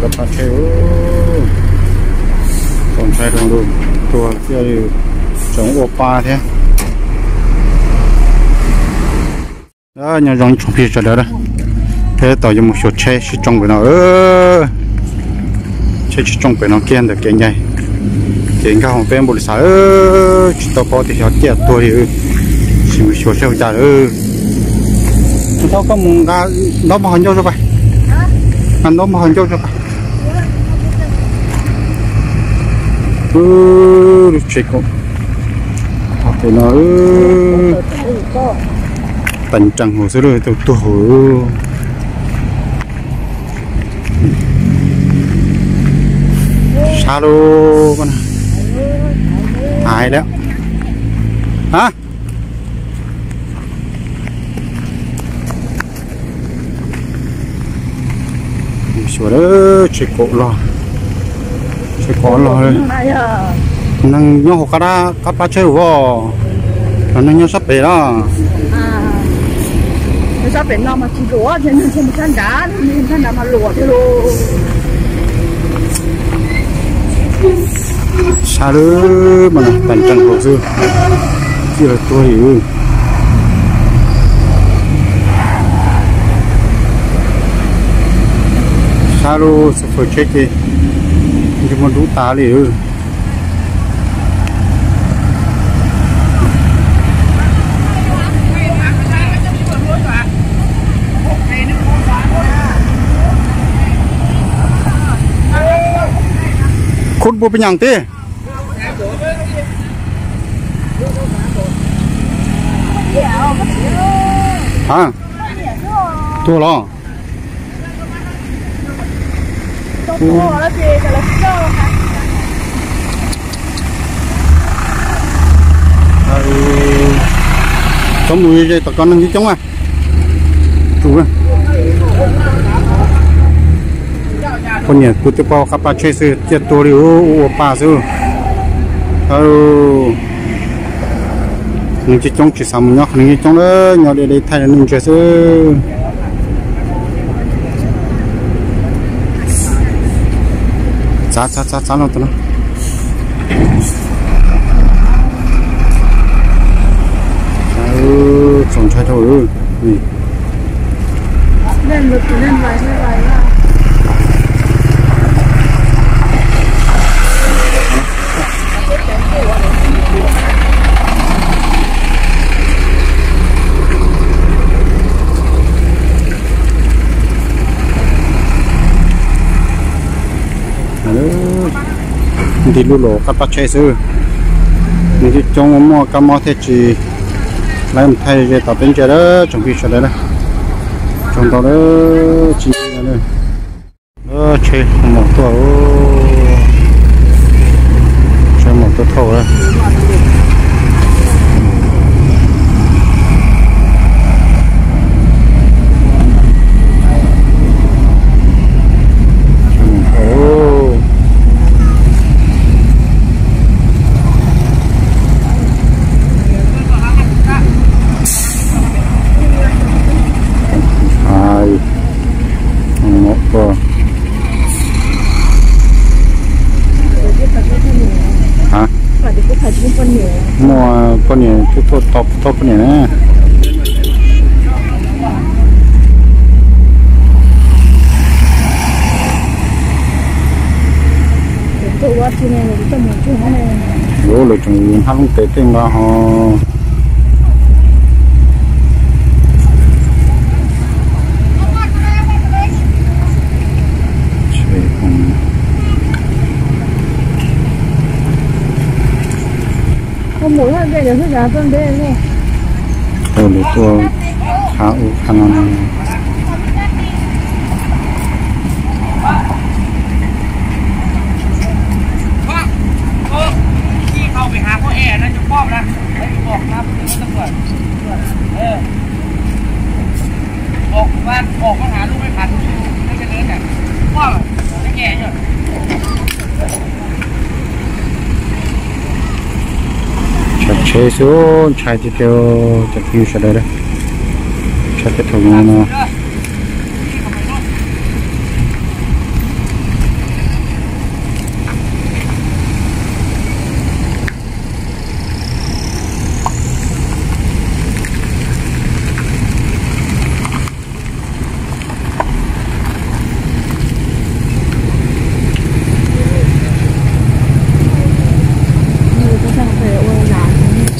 Tsheb, txaus ntshai rau lub tuag thiab, tseem ua pa thiab. Nyob zoo tsoom phooj ywg sawv daws, peb tab tom yuav mus xyuas tsheb sib tsoo pem no. Tsheb sib tsoo pem no kiag ntawm kev ncaig, kev nkag hauv peb npaum li xav, tsis tau paub tias xyov ciaj tuag li, sim mus xyuas seb ua cas lawm. Tau koj mus nqa ntaub npog hauv ncauj rau pas, nqa ntaub npog hauv ncauj rau pas. Lub tsheb kaum pem no, tag nrho hauv xwb lawm, tau tuag hauv. Sab lub, hais lawm. Ha, xyuas tsheb kaum los, tsheb kaum los, neeg nyob hauv qab, qab plab tsheb os, los neeg nyob sab pem los. Sab pem no mas tsis luam, sab nrad, sab nrad mas luam tiag lauj. Sab lawm mas tag nrho hauv xwb, ciaj tuag li. Sab lub xab fawm tsheb ces ntsej muag dub tas li. Khub npua pes nyaam tib. Ha, tuag los? Txhob mus ze tom ko neeg coob coob a. Poj niam kuv twb pom qab plab tsheb xwb, ciaj tuag li, ua ua pa xwb. Neeg coob coob tsis xav mus nyob qhov neeg coob coob, nyob deb deb thaij rau neeg ntsia xwb. Txav txav txav txav no tus no. Txaus ntshai dhau. Nti lub los qab plab tsheb xwb. Neeg coob coob muaj kab mob thiaj tsis, lawv mus thaij ze tom peb ntsia lawm tsoom phooj ywg sawv daws na. Tsaug ntau lawm tsis ntsia lawm. Tsheb maum tuaj, tsheb maum tuaj thauj. Maum tuaj. Ha, muaj poj niam twb tuaj tau poj niam na. Yuav lawv tseem hab lub tes tej nqa ho. Lawv tuaj qha ub qha no. Tsheb xwb ntshai tiag tiag, cov phooj ywg sawv daws. Tsheb peb thaum no.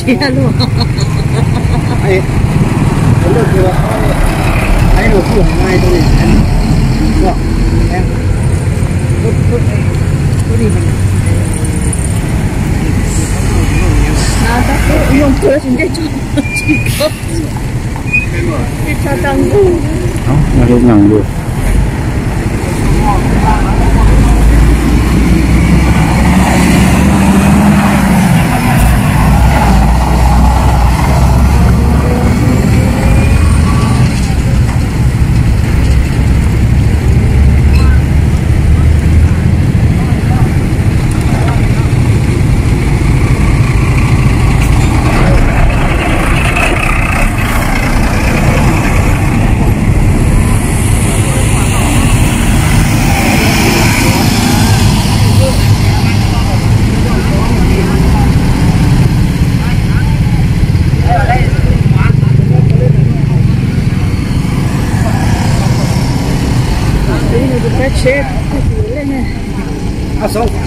Ê, cái nước kia, cái nước kia ngay trong này, cái nước kia. Nó có cái用cớ chúng ta cho chỉ có cái cho tăng ngu. Nó đi nặng được.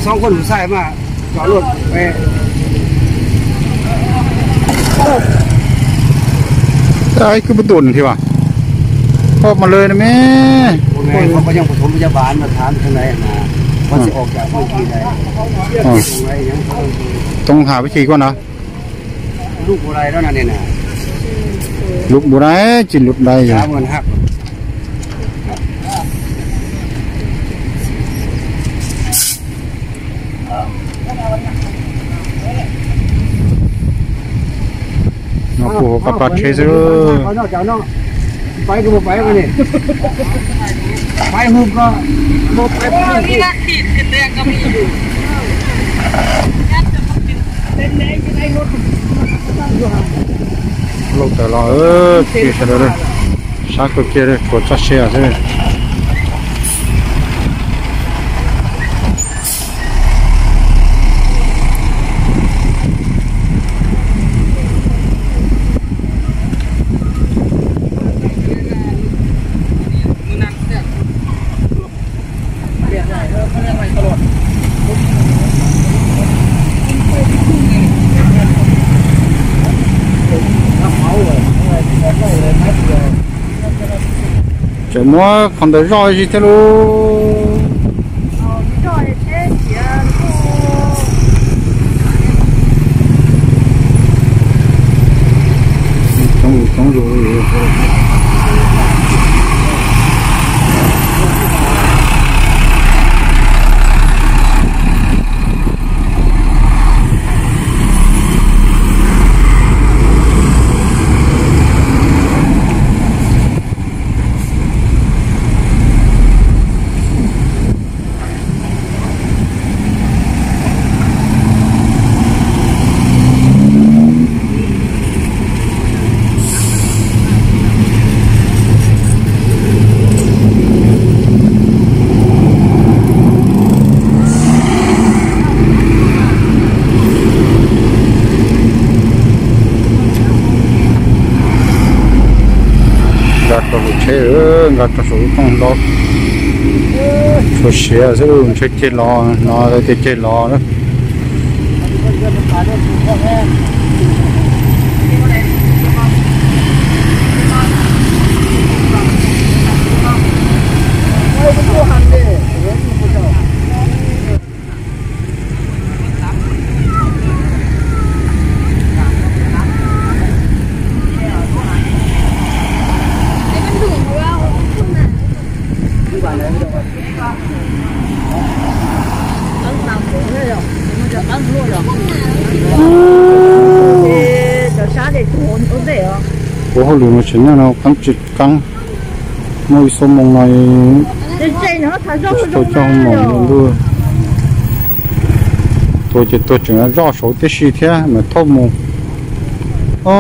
Xov koj lus xaij mas cov luaj. Ib kwb pub tus thiab as. Koj mas lawm na me. Toob has pab chim koj na. Lub npu dai tsis lub dai yog. No kuj hauv qab plab tsheb xwb. Lauj tawm los, sab kawg kiag, kuv txoj sia xwb. Tseem muab qhov ntawd zoj ib zig thiab lauj. Coob coob yus. Nkag rau saum tsheb, nkag rau saum lub rooj ntau. Tshuav siav xwb, ntshe ceg los no, tias ceg los na. Ua hauj lwm no tseem nyuaj no, qeeb tsis qeeb. Muaj ib xuab moos no, tau coj moos ntuj. Tuag ces tuag tseem zoj saud tib si thiab mas thauj mus. Ua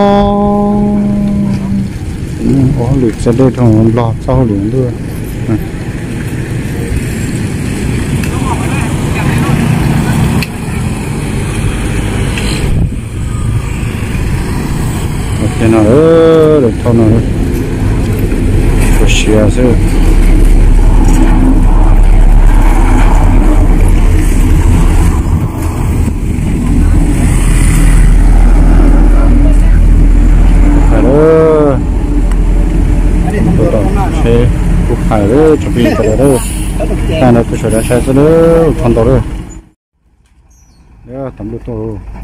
hauj lwm txia dej rau Nplog txoj hauj lwm ntuj. Ua kiag no, lawv thauj no, ua siav xwb. Tsoom phooj ywg sawv daws, tag nrho peb sawv daws saib xwb lawm, txog ntau lawm. Tam npluj tuaj.